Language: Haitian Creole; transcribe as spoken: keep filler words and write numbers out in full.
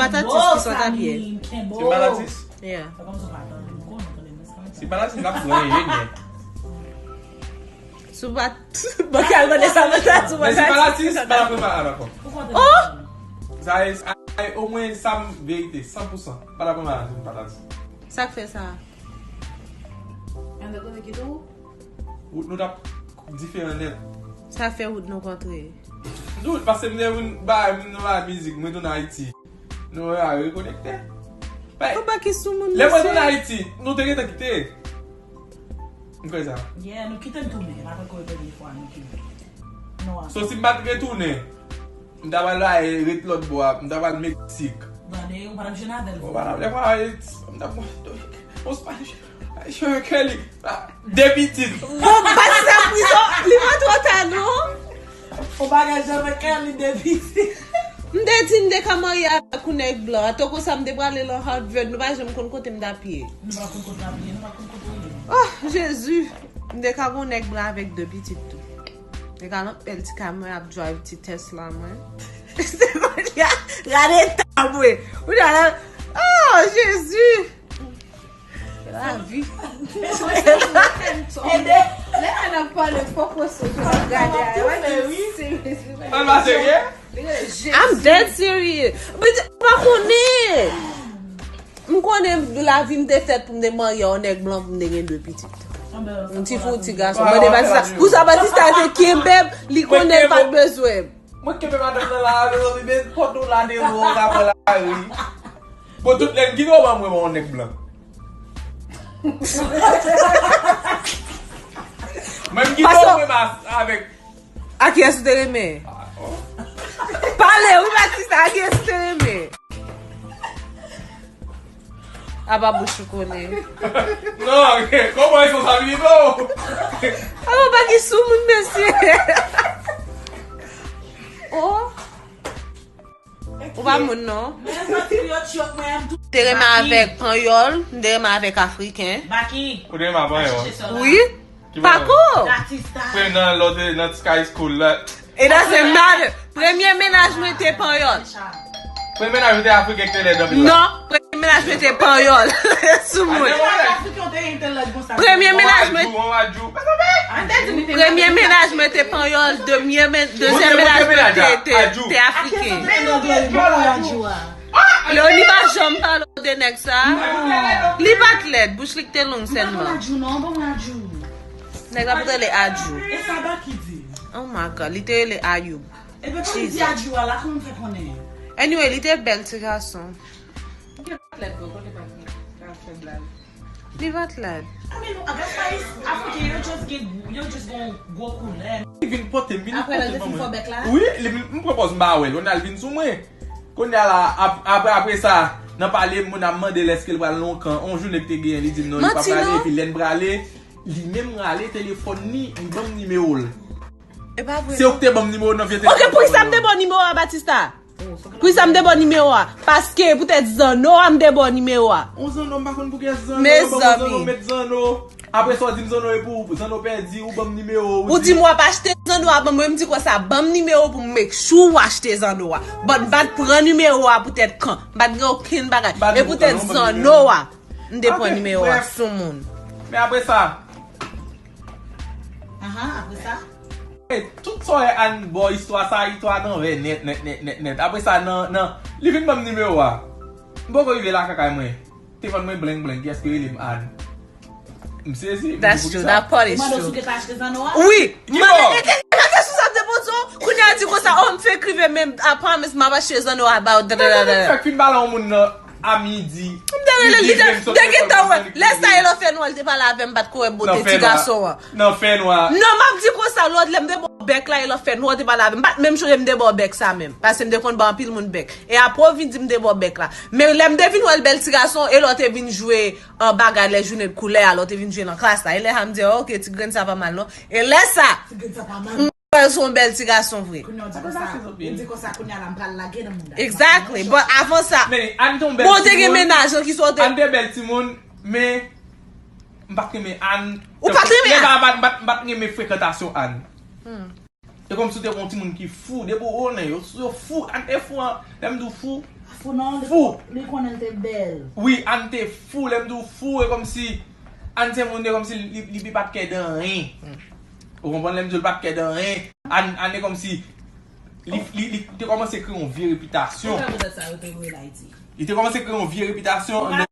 Patatis ki sot a pye. Se patatis? Yeah. Se patatis, l ap pran enjenyè. Sou pat. Bon, kal mande sa, mande sa, sou Men se patatis. patatis, pa la pran malad ankò. Oh! Sa e, sa e omwen sa m verite, san pou san. Pa la pran malad, se patatis. Sa k fè sa? An de kote ki tou? Wout nou t ap diferan nèt. Sa fè wout nou kontre. Nou, paske m te vin ba, m nan la mizik, mwen tounen Ayiti. Nou a rekonekte. Ou pa ki sou moun Lè mwen tounen mesye. Ayiti, nou te gentan kite. M kwè sa. Yeah, nou kite l tounen. N ap ankò premye fwa nou kite. Nou a. So si m pa t retounen, m ta pral la ret lòt bò a, m ta pral Meksik. Gade, ou pa t ap jwenn avè l. Ou pa t ap lè pa m ta pral on Spanish. Yo Kelly. De pitit. Bon, pati sa prizon, li pa twò ta non. Ou pa gen janm Kelly de pitit. M te di m te ka marye avèk yon nèg blan. Atò konsa m te prale lan Harvard, nou pa janm konn kote m t ap ye. Nou pa konn kote n ap ye, nou pa konn kote w ye. Oh, Jezi. M te ka gon nèg blan avèk de pitit tou. M te ka nan bèl ti kay mwen ap drive ti Tesla mwen. Se kounye a, gade ta mwen. Ou ta la, oh, Jezi. Lavi. Ede, lè Ann ap pale, fòk wè sou tou ap gade a. Wè ki serye. Ann pa serye? I'm dead serious. But m pa konnen. M konnen lavi m te fèt pou m te marye yon nèg blan pou m te gen de pitit. Yon ti fou ti gason. Mande Batista. Pou sa Batista te kenbe m, li konnen l pa t bezwen m. Mwen kenbe madanm nan la avè l, li met pòt nou la devan, ou ka pran lari. Bon, tout lè m kite w ban mwen yon nèg blan. Mwen m kite w mwen mas avèk. A kiyès ou te renmen? Pale, wi, Batista, a kiyès ou te renmen? Apa bouch ou konnen. Non, kòman responsabilite w? Apa pa ki sou moun, mesye. Oh. Ou pa moun non. Men zanti yo tchòk mwen m tou. Te renmen avèk panyòl, m te renmen avèk afriken. Baki. Ou te renmen avèk yo? Chache sè w la. Wi. Pako. Batista. Kwen nan lòt nan sky school la. It doesn't matter. Premye mennaj mwen te panyòl. Premye mennaj ou te afriken ki te lèd anpil la. Non, premye mennaj mwen te panyòl. Sou mwen. Premye mennaj mwen. Premye mennaj mwen te panyòl, demyè men, dezyèm mennaj mwen te, te, te afriken. Leoni pa janm pale de nèg sa. Li pa t lèd, bouch li k te long sèlman. Nèg la pou te rele Adjou. E sa Baki di? Oh my God, li te rele Ayoub. Ebyen, pou li di Adjou a la, kòman m fè konnen? Anyway, li te bèl ti gason. Li pa t lèd. A men nou, a Gaspayis, Afriken, yo just gen, yo just gen gwo koulè. Li vin pote m, vin pote m. Apre la, li te fin fò bèk la? Wi, li vin, m pran pòz m pa wè l, kounye a l vin sou mwen. Kounye a la, ap-, apre, apre sa, nan pale, moun ap mande l èske l pral nan yon kan. On jounen k te genyen, li di m non, li pa prale, epi lè n prale, li menm rale telefòn li, li ban m nimewo l. E pa vre. Se ou ki te ban m nimewo nan vye telefòn. Ok, poukisa m te ba w nimewo a, Batista? Poukisa m te ba w nimewo a? Paske poutèt zanno a m te ba w nimewo a. On zanno, m pa konn poukisa zanno. Mezanmi. Zanno met zanno. Apre sa, w di m zanno e pou ou, zanno pèdi, ou ban m nimewo. Ou di m w ap achte zanno a ban mwen, m di konsa, ban m nimewo pou m make sure w achte zanno a. But m pa t pran nimewo a poutèt kan. M pa t gen okenn bagay. E poutèt zanno a, m te pran nimewo a sou moun. Men apre sa, Aha, apre sa? Tout sa w wè Ann bò istwa sa, istwa nan vè nèt, nèt, nèt, nèt, nèt. Apre sa, nan, nan, li vin ban m nimewo a. M poko rive lakay mwen. Telefòn mwen blenk, blenk. Kiyès ki rele m? Ann. M sezi. That's true. That part is true. Ou te achte zanno a? Wi. Ki bò? Mande sou sa m te poze w. Kounye a di konsa, oh, m fenk rive, men I promise m ap achte zanno a ba w. Fèk fin pale yon moun nan. A midi. M te rele li te, te gentan wè. Lè sa e lò fè nwa l te pale avè m, m pa t ko wè bote ti gason an. Nan fè nwa. Non, m ap di konsa, lòt lè m te ba w bèk la, e lò fè nwa w te pale avè m. M pa t menm chonje m te ba w bèk sa menm. Paske m te konn ba anpil moun bèk. E apre w vin di m te ba w bèk la. Men lè m te vin wè l bèl ti gason, e lò te vin jwe an bagay lè jounen de koulè a, lò te vin jwe nan klas la. E lè sa m di, ok, ti grenn sa pa mal non. E lè sa, m wè l se yon bèl ti gason vre. Kounye a w di konsa, ou di konsa kounye a la m pral lage nan moun. Exactly. But avan sa, Men Ann te yon bèl timoun. Bon, te gen mennaj lan ki sot. Ann te bèl timoun, men m pa t renmen Ann. Ou pa t renmen Ann? M pa, m pa, m pa t renmen frekantasyon Ann. Se kòmsi w te yon timoun ki fou. Depi w konnen yo, yo fou, Ann te fou an. Lè m di w fou, Fou non, li Fou. Li konnen l te bèl. Wi, Ann te fou, lè m di w fou, e kòmsi Ann se moun de kòmsi li, li, li pa t kè de anyen. Ou konprann lè m di w li pa t kè de anyen. Ann, Ann e kòmsi li, li, li te kòmanse kreye yon vye repitasyon. Poukisa sa yo te voye l Ayiti? Li te kòmanse kreye yon vye repitasyon.